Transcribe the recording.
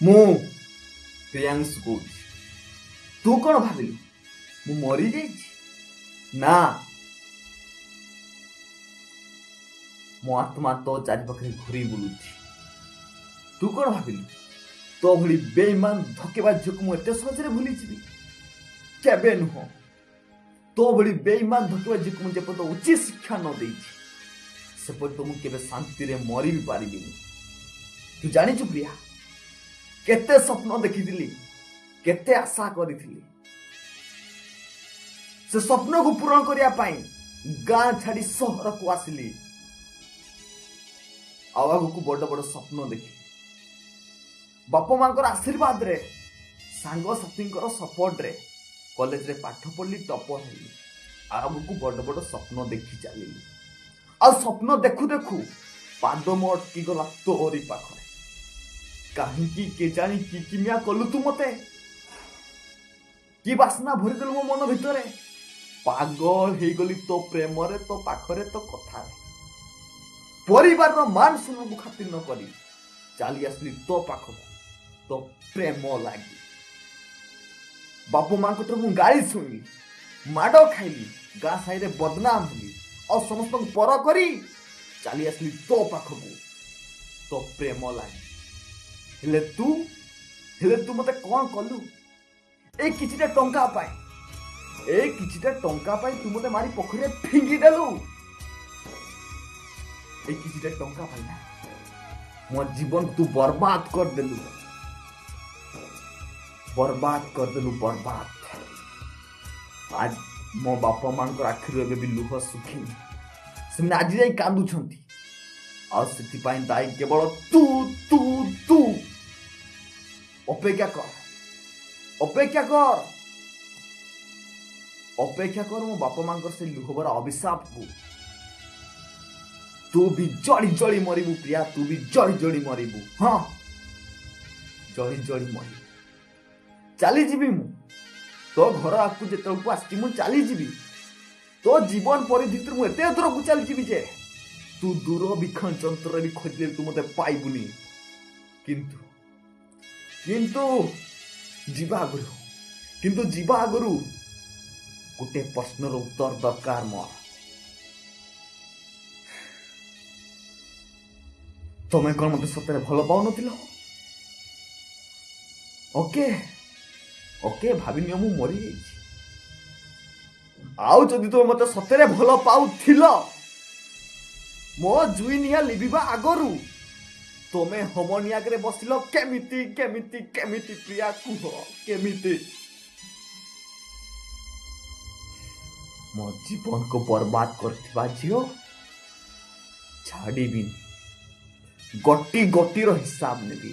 ମୁଁ ପ୍ରିୟାଂଶୁ କହୁଛି। ତୁ କ'ଣ ଭାବିଲୁ ମୁଁ ମରିଯାଇଛି? ନା, ମୋ ଆତ୍ମା ତୋ ଚାରିପାଖରେ ଘୁରି ବୁଲୁଛି। ତୁ କ'ଣ ଭାବିଲୁ ତୋ ଭଳି ବେଇମାନ ଧୋକେବାଜ ଝିଅକୁ ମୁଁ ଏତେ ସହଜରେ ଭୁଲିଯିବି? କେବେ ନୁହଁ। ତୋ ଭଳି ବେଇମାନ ଧୋକେବାଜ ଝିଅକୁ ମୁଁ ଯେପର୍ଯ୍ୟନ୍ତ ଉଚିତ ଶିକ୍ଷା ନ ଦେଇଛି ସେପର୍ଯ୍ୟନ୍ତ ମୁଁ କେବେ ଶାନ୍ତିରେ ମରି ବି ପାରିବିନି। ତୁ ଜାଣିଛୁ ପ୍ରିୟା, କେତେ ସ୍ୱପ୍ନ ଦେଖିଥିଲି, କେତେ ଆଶା କରିଥିଲି। ସେ ସ୍ୱପ୍ନକୁ ପୂରଣ କରିବା ପାଇଁ ଗାଁ ଛାଡ଼ି ସହରକୁ ଆସିଲି, ଆଉ ଆଗକୁ ବଡ଼ ବଡ଼ ସ୍ୱପ୍ନ ଦେଖିଲି। ବାପା ମାଙ୍କର ଆଶୀର୍ବାଦରେ, ସାଙ୍ଗସାଥୀଙ୍କର ସପୋର୍ଟରେ କଲେଜରେ ପାଠ ପଢ଼ିଲି, ଟପର ହେଲି, ଆଗକୁ ବଡ଼ ବଡ଼ ସ୍ୱପ୍ନ ଦେଖି ଚାଲିଲି। ଆଉ ସ୍ୱପ୍ନ ଦେଖୁ ଦେଖୁ ପାଦ ମୋ ଅଟକିଗଲା ତୋରି ପାଖରେ। କାହିଁକି କେଜାଣି କି କିମିଆ କଲୁ ତୁ ମତେ, କି ବାସ୍ନା ଭରିଦେଲୁ ମୋ ମନ ଭିତରେ। ପାଗଳ ହେଇଗଲି ତୋ ପ୍ରେମରେ, ତୋ ପାଖରେ, ତୋ କଥାରେ। ପରିବାରର ମାନ ସମ୍ମାନକୁ ଖାତିର ନ କରି ଚାଲି ଆସିଲି ତୋ ପାଖକୁ, ତୋ ପ୍ରେମ ଲାଗି। ବାପା ମାଙ୍କ ଠାରୁ ମୁଁ ଗାଳି ଶୁଣିଲି, ମାଡ଼ ଖାଇଲି, ଗାଁ ସାହିରେ ବଦନାମ ହେଲି, ଆଉ ସମସ୍ତଙ୍କୁ ପର କରି ଚାଲି ଆସିଲି ତୋ ପାଖକୁ, ତୋ ପ୍ରେମ ଲାଗି। ହେଲେ ତୁ ମତେ କ'ଣ କଲୁ? ଏଇ କିଛିଟା ଟଙ୍କା ପାଇଁ, ଏଇ କିଛିଟା ଟଙ୍କା ପାଇଁ ତୁ ମତେ ମାରି ପୋଖରୀରେ ଫିଙ୍ଗି ଦେଲୁ। ଏଇ କିଛିଟା ଟଙ୍କା ପାଇଁ ନା ମୋ ଜୀବନ ତୁ ବର୍ବାଦ କରିଦେଲୁ, ବର୍ବାଦ କରିଦେଲୁ, ବର୍ବାଦ। ଆଜ ମୋ ବାପା ମାଙ୍କର ଆଖିରୁ ଏବେ ବି ଲୁହ ଶୁଖିନି, ସେମାନେ ଆଜି ଯାଇ କାନ୍ଦୁଛନ୍ତି। ଆଉ ସେଥିପାଇଁ ଦାୟୀ କେବଳ ତୁ, ତୁ, ତୁ। ଅପେକ୍ଷା କର, ଅପେକ୍ଷା କର, ଅପେକ୍ଷା କର ମୋ ବାପା ମାଙ୍କର ସେ ଲୁହଭରା ଅଭିଶାପକୁ। ତୁ ବି ଜଳି ଜଳି ମରିବୁ ପ୍ରିୟା, ତୁ ବି ଜଳି ଜଳି ମରିବୁ। ହଁ, ଜଳି ଜଳି ମରିବୁ। ଚାଲିଯିବି ମୁଁ ତୋ ଘର ଆଗକୁ, ଯେତେବେଳକୁ ଆସିଛି ମୁଁ ଚାଲିଯିବି। ତୋ ଜୀବନ ପରିଧି ଭିତରୁ ମୁଁ ଏତେ ଦୂରକୁ ଚାଲିଯିବି ଯେ ତୁ ଦୂରବୀକ୍ଷଣ ଯନ୍ତ୍ରରେ ବି ଖୋଜିଲେ ତୁ ମତେ ପାଇବୁନି। କିନ୍ତୁ କିନ୍ତୁ ଯିବା ଆଗରୁ, କିନ୍ତୁ ଯିବା ଆଗରୁ ଗୋଟେ ପ୍ରଶ୍ନର ଉତ୍ତର ଦରକାର ମୋର। ତମେ କ'ଣ ମତେ ସତରେ ଭଲ ପାଉନଥିଲ? ଓକେ ଓକେ, ଭାବିନିଅ ମୁଁ ମରିଯାଇଛି। ଆଉ ଯଦି ତୁମେ ମତେ ସତରେ ଭଲ ପାଉଥିଲ, ମୋ ଜୁଇ ନିଆଁ ଲିଭିବା ଆଗରୁ ତମେ ହୋମ ନିଆଁ ଆଗରେ ବସିଲ କେମିତି? କେମିତି କେମିତି ପ୍ରିୟା କୁହ କେମିତି? ମୋ ଜୀବନକୁ ବର୍ବାଦ କରିଥିବା ଝିଅ ଛାଡ଼ିବିନି, ଗୋଟି ଗୋଟିର ହିସାବ ନେବି।